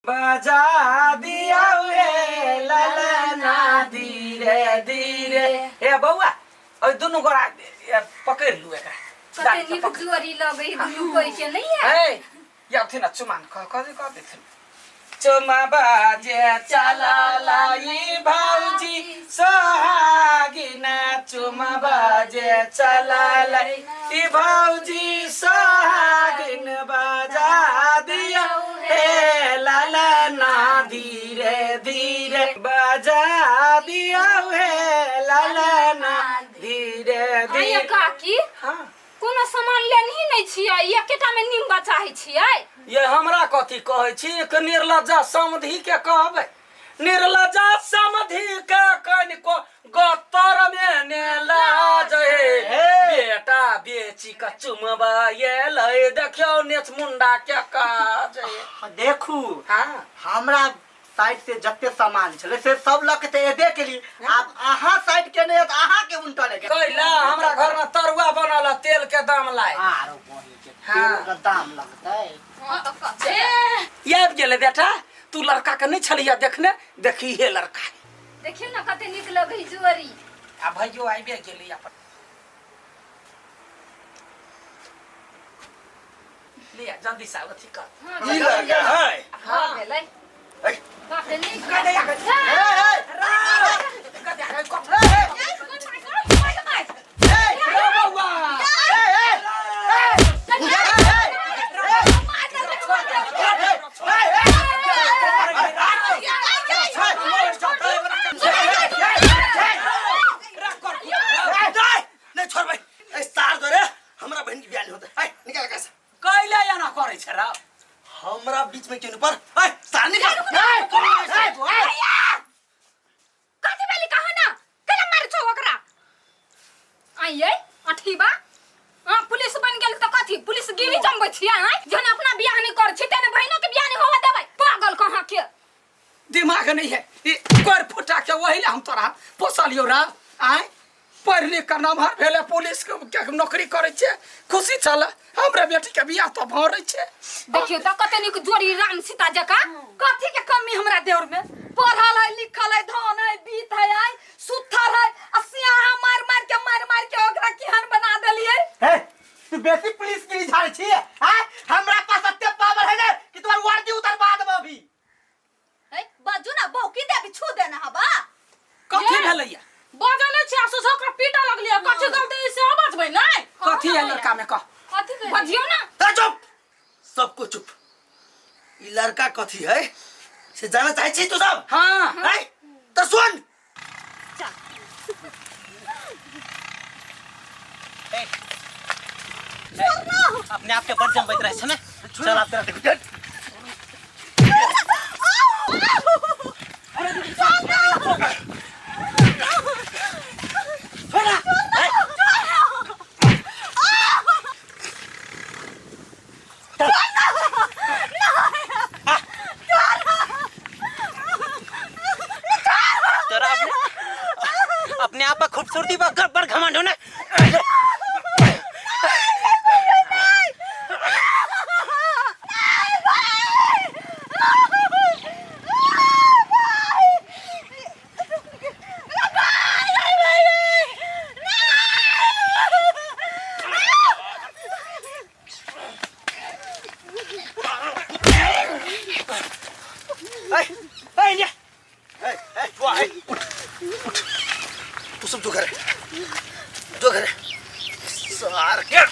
बजा दिया हे ललना धीरे धीरे। ए बौआ, ओइ दुनू गोरा पकड़ि लू एकरा। कते नीक जोड़ी लगै दुनू कोई के नहीं है। ए याथिन चुमान कह कह कह देथिन। चुमा बाजे चला लाई भौजी सोहागिना, चुमा बाजे चला लाई भौजी सोहागिन, बजा दिया हे लाला धीरे धीरे, बजा दिया हे लाला धीरे धीरे। काकी हाँ, कोनो सामान लेनही नहीं छियै, एकेटा में नीम चाहै छियै। ये हमरा कथी कहै छी? एक निर्लज्जा समधि के कहबै, निर्लज्जा समधि के कनिको गतर में ने लाज हे, बेटा बेची के चुमबा एलै, देखियौ नेच मुंडा के काज हे। देखू, हाँ, हमरा साइड से जते सामान छलै से सब लऽ के तऽ एबे केली, आब अहाँ साइड के नहि तऽ अहाँ के उनटल है। कैला हमरा घर में तरुआ बनल है, तेल के दाम लाय। आरो बहिन के हाँ। तेल के दाम लगतै। हाँ, तऽ कते आबि गेलै बेटा। तू लड़का के नहीं छलिया देखने, देखी हे लड़का। देखियौ ने कते नीक लगै जोड़ी। आ भैयो आबि गेलै अपन। लिया जल्दी से अथी कर। हाँ, ई लड़का है। हाँ, भेलै। ऐ, बाप रे, नीक। कह दे, कह दे। ए, ए, कह दे, कह दे। ए, बौआ। ए, ए, नहीं नहीं छोड़बै ए सार जोरे हमरा बहन के बियाह नहीं होतै। ए निकाल कैसे कैले एना करै छै रा? हमरा बीच में केनु पर ए सार निकाल। कथी भेलै कहा ना? केना मारै छौ ओकरा? आइयै अठीबा, हाँ, पुलिस बन गेल तऽ कथी पुलिस गिरी जमबै छियै? आँय, जहन अपना बियाह नहि करै छी तेने बहिनो के बियाह नहि होबऽ देबै, पागल कहाँ के। दिमाग नहीं है ई कर फुटा के, वही ले हम तोरा पोसलियौ रा। आँय, पढ़ि लिख कऽ नमहर भेलै, पुलिस के के नौकरी करै छै, खुशी छल, हमरा बेटी के बियाह तो भऽ रहै छै। देखियौ तऽ कते नीक जोड़ी, राम सीता जकाँ। कथी के कमी हमरा देवर में? पढ़ल है, लिखल है, धन है, बीत है, आय सुथर है, आ सियाहा मार मार के, मार मार के ओकरा केहन बना देलिए। ए, तू बेसी पुलिस गिरी झाड़ै छी? आँय, हमरा पास एते पावर है ने कि तोहर वर्दी उतरवा देबो अभी। ए, बाजू ना, बौकी देबी छू देना हबा। कथी भेलैया? बजै नहि छै आ सोझा ओकरा पीटऽ लगलियै। कथी गलती से बजबै नहि? कथी है लड़का में, कह। कथी भेलै? बजियौ ना। ए चुप, सबको चुप। ई लड़का कथी है से जाना चाहे छी तू सब? हाँ। ए तो सुन। अपने आप के बड़ जमबैत रहै छै ने। चल आब तेरा देखू। तोरा अपने अपने आप पर खूबसूरती पर बड़ घमंड हो ना? ए ए लिया ए ए बुआ ए उठ उठ, तू सब जो घर है, जो घर है सार के।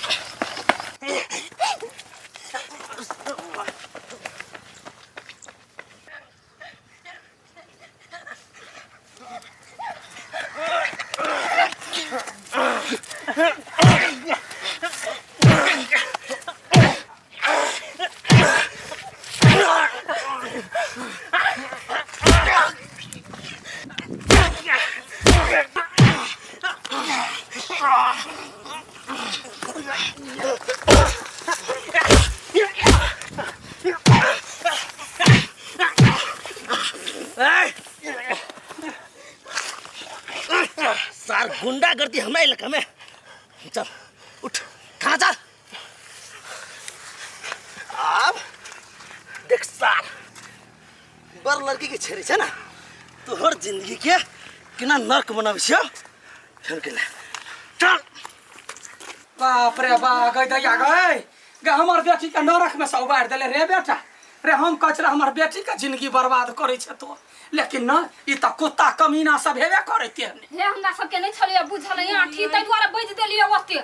सार गुंडा गर्दी हमरा इलाका में। चल उठ, खाना चल। अब देख सार बर लड़की के छेड़े छै ना तोहर जिंदगी के केना नर्क बनाबै छियौ फेर के चल। बाप रे बा, गई दैया गई गे, हमर बेटी के नरक में से उबारि देले रे बेटा रे। हम कहै छलै हमर बेटी के जिंदगी बर्बाद करै छै तो, लेकिन न ई तऽ कुत्ता कमीना सब हेबे करै तेहने। हे, हमरा सबके नहि छलैया बुझल, यहाँ ठीक ताहि दुआरे बाजि देलियै ओते।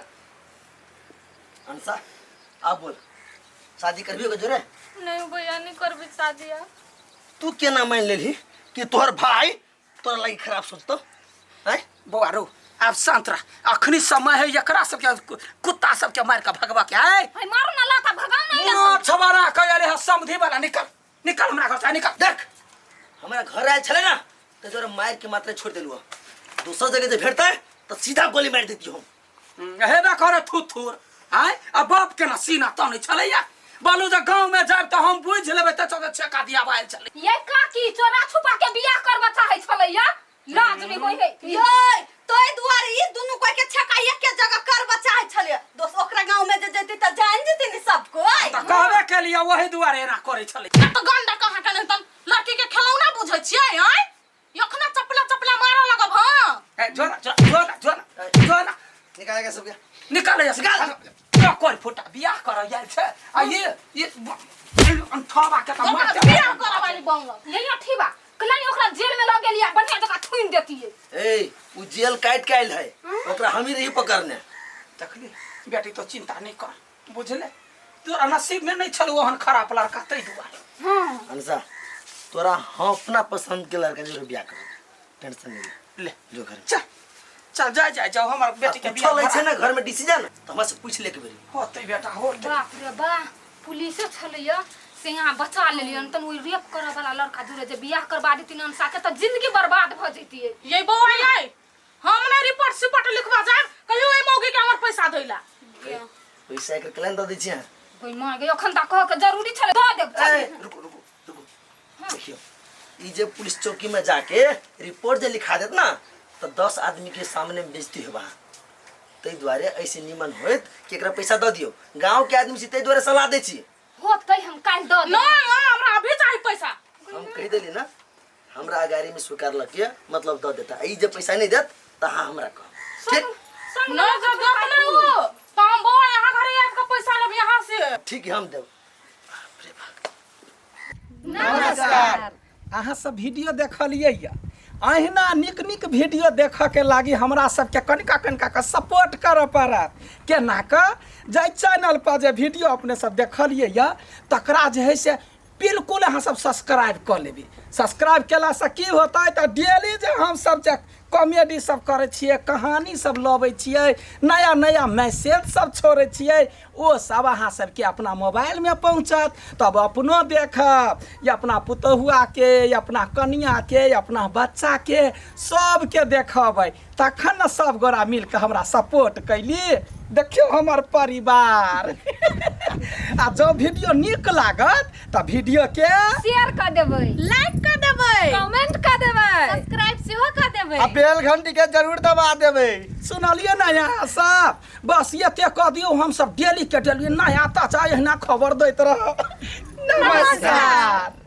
अंसा, आब बोल, शादी करबी ओकर जोरे? नहीं भैया, नहीं करबी शादी आब। तू केना मान लेलही कि तोहर भाई तोरा लागी खराब सोचतो? आँय बौआ रो, आब शांत रह, अखनी समय है एकरा सबके कुत्ता सबके मारि के भगवा के आय। है मारू ना लाता, भगाउ ना इला सब। छबारा कह अरे है समधी वाला, निकल निकल हमरा घर से निकल। देख, हमरा घर आयल छले ना तऽ तोरा मारि के मात्र छोड़ देलु, दोसर जगह जे भेटतै तऽ सीधा गोली मारि देती हम। हेबे करे थूर थूर आय, आ बाप के ना सीना तनै छलैया, बोलू जे गाँव में जायब तऽ हम बुझि लेबै तऽ चौदह छेका दिया आयल छलै। ये काकी चोरा छुपा के बियाह करबा चाहै छलैया, लाज नहीं होय है। ये तोय दुआरे ई दुनू कोई के छका एके जगह करबा चाहै छलै, दोस्त ओकरा गांव में जे जैती त जान जेती नि सब कोई। तऽ कहबे केलियै वही दुआरे एना करै छलै। तऽ गंडा कहाँ के नहीं तन लड़की के खेलौना बुझै छियै? आँय, एखना चपला चपला मारऽ लगब। हाँ ए, जो ना जो जो ना जो ना जो ना, निकाल के सबके निकाल यहाँ से, निकाल कर फुटा बियाह कर आयल छै आ ये अंठवा के तऽ मार ओकरा बियाह करऽ वाली बनल। ये अठीबा कलानी ओकरा जेल में लऽ गेलियै, बढ़िया जगह थुनि देतियै। ए, उ जेल काट के आयल है, ओकरा हम ही रही पकड़ने। देखली बेटी, तो चिंता नहीं कर, बुझले तोरा नसीब में नहीं छल ओहन खराब लड़का ताहि दुआरे। अनसा, तोरा हम अपना पसंद के लड़का जो बियाह करब, टेंशन नहीं ले, जो घर चल चल जाय जाय जाओ, हमर बेटी के कुछो बियाह लै छै ना घर में डिसीजन तो हमरा से पूछ ले के बेरी होतै बेटा होतै। बाप रे बा, पुलिसे छलैया से यहाँ बचा लेलियै, तन ओहि रेप करऽ वाला लड़का जुड़े जे बियाह करबा देतिन अनसा के तऽ जिंदगी बर्बाद भऽ जैतियै। ये बौआ ये, हम नहीं रिपोर्ट सिपोर्ट लिखवा जाब, कहियो एहि मौगी के हमर पैसा दैला। पैसा एकर क्लेम दऽ दै छियै। गई माँ गई, अखन तक कह के जरूरी छलै दऽ देब। ए, रुको रुको रुको, देखियो ई जे पुलिस चौकी में जाके रिपोर्ट जे लिखा देत ना तो 10 आदमी के सामने बेइज्जती होबा, ताहि दुआरे ऐसे निमन होइत कि एकरा पैसा दऽ दियौ, गांव के आदमी छी ताहि दुआरे सलाह दै छी। होतै हम काल्हि दऽ देब। नहीं हाँ, हमरा अभी चाही पैसा। हम कहि देली ना, हमरा अगाड़ी में स्वीकारलक ये मतलब दऽ देता, ई जे पैसा नहीं देत तऽ अहाँ हमरा कहब ठीक? संग नहीं जो देत नहीं वो तो हम बौआ यहाँ घरे आबि के पैसा लेब यहाँ से। ठीक है, हम देब। नमस्कार, अहाँ सब वीडियो देखलियै यऽ, अहिना नीक नीक वीडियो देखऽके लागी हमरा सबके कनिका कनिका के सपोर्ट करऽ पड़त। केना कऽ जाहि चैनल पर जे वीडियो अपने सब देखलियै यऽ तकरा जे है से बिल्कुल अहाँ सब सब्सक्राइब कऽ लेबै। सब्सक्राइब केलासँ की होतै तऽ डेली जे हमसब जे कॉमेडी सब करै छियै, कहानी सब लबै छियै, नया नया मैसेज सब छोड़ै छियै, ओ सब अहाँ सबके अपना मोबाइलमे पहुँचत, तब अपनो देखब या अपना पुतहुआके या अपना कनिआके या अपना बच्चाके सबके देखबै, तखन ने सब गोरा मिलके हमरा सपोर्ट कैली। देखियौ हमर परिवार, आ जँ वीडियो नीक लागत तऽ वीडियोके शेयर कऽ देबै, लाइक कऽ देबै, कमेंट कऽ देबै, सब्सक्राइब सेहो कऽ देबै आ बेल घंटी के जरूर दबा देबै। सुनलियै ने यहाँ सब, बस एते कऽ दियौ, हमसब डेली के डेली नया ताजा एहिना खबर दैत रहब। नमस्कार।